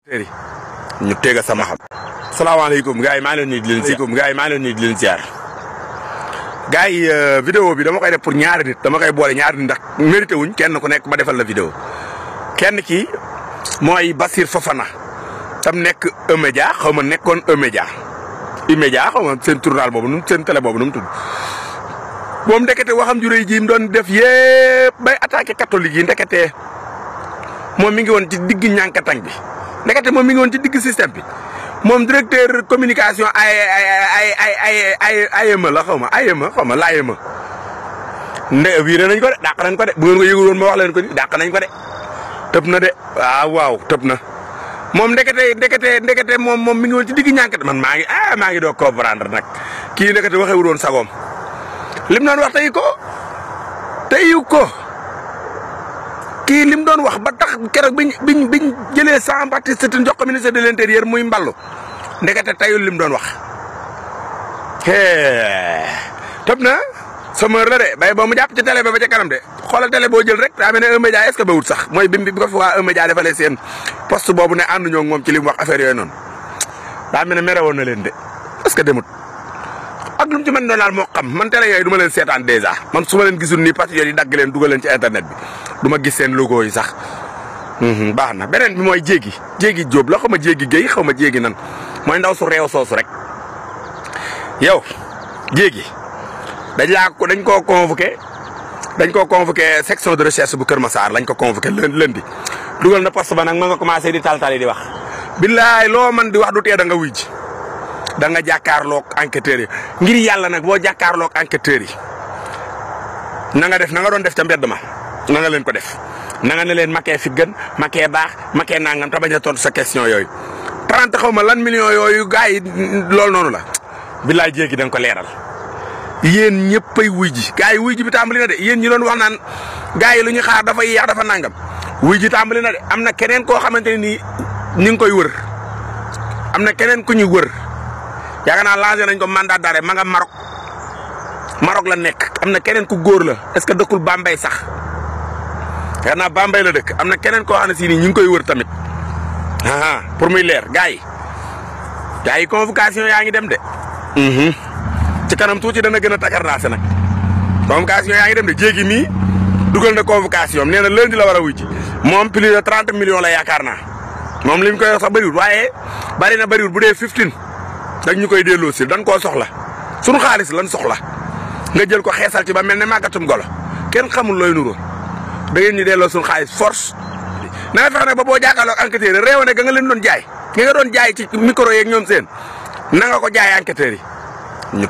ñu tega sama xam. salaamaaleykum gars yi maa ngi leen di leen ziar. gars yi vidéo bi dama koy def pour ñaari nit dama koy boole ñaari nit ndax mérité wuñ kenn ku nekk ma defal la vidéo kenn ki mooy Bassirou Fofana tam nekk E-Média xaw ma nekkoon E-Média xaw ma seen journal boobu seen télé boobu nu mu tudd moom ndekete waxam ju rëy ji mu doon def yépp bay attaqué catholique yi ndekete moom mi ngi woon ci digg ñànkatang bi ndekete moom mi ngi woon ci digg système bi moom directeur communication AEMA la xaw ma l'AEMA wiire nañ ko de dàq nañ ko de bu ngeen ko yëgul woon ma wax leen ko ni dàq nañ ko de tëb na de waaw tëb na moom ndekete moom mi ngi woon ci digg ñànkat man maa ngi doo comprendre nag kii ndekete waxewul woon sagoom lim doon wax teyu ko kii lim doon wax ba tax keroog biñ jëlee Jean Baptiste Tine jox ko ministre de l'intérieur muy mballu ndekete tayul lim doon wax tëb na sama la de bay boo mu jàpp ci télé ba ca kanam de xoolal télé boo jël rek daa mel ne E-Média est-ce que bawut sax mooy bi ko fi waa E-Média defalee seen poste boobu ne ànduñoo ak moom ci li mu wax affaire yooyu noonu daa mel ne mere woon na leen de est-ce que demut ak lu mu ci mën doon daal moo xam man télé yooyu du ma leen seetaan dèjà man su ma leen gisul nii patriote yi dagg leen dugal leen ci internet bi du ma gis seen logo yi sax baax na beneen bi mooy jéegi Jóob la xaw ma jéegi Géy xaw ma jéegi nan mooy ndaw su réew soosu rek yow jéegi dañ koo convoqué section de recherche bu Kër Massar lañ ko convoqué lundi dugal na poste ba nag ma nga commencé di taltali di wax billaay loo man di wax du tee da nga wuy ji da nga jàkkaarloog enquêteurs yi ngir yàlla nag boo jàkkaarloog enquêteurs yi na nga doon def ca mbedd ma na nga leen ko def na nga ne leen makee fi gën makee baax makee nangam te bañ a tontu sa question yooyu 30 xaw ma lan millions yooyu gars yi loolu noonu la billaay jéegi da nga ko leeral yéen ñëppay wuy ji gars yi wuy ji bi tàmbali na de yéen ñi doon wax naan gars yi lu ñu xaar dafa yéex dafa nangam wuy ji tàmbali na de am na keneen koo xamante ne nii ñu ngi koy wër am na keneen ku ñu wër yaakaar naa lancé nañ ko mandat d'arrêt ma nga Maroc la nekk am na keneen ku góor la est-ce que dëkkul Bambey sax yaakaar naa Bambey la dëkk am na keneen koo xam ne si nii ñu ngi koy wër tamit pour muy leer gars yi convocation yaa ngi dem de. ci kanam tuuti dana gën a takarnaase nag convocation yaa ngi dem de jéegi mii dugal na convocation nee na lundi la war a wuy ci moom plus de 30 millions la yaakaar naa moom li mu koy wax sax bëriwul waaye bëriwul bu dee 15 dañ ñu koy delloo si dañ koo soxla sunu xaalis lan soxla nga jël ko xeesal ci ba mel ne màggatum golo kenn xamul looy nuroo da ngeen ñu delloo sunu xaalis force. na nga fexe nag ba boo jàkkaarloog enquêteurs yi réew ne ga nga leen doon jaay nga doon jaay ci micro yeeg ñoom seen na nga ko jaay enquêteurs yi ñu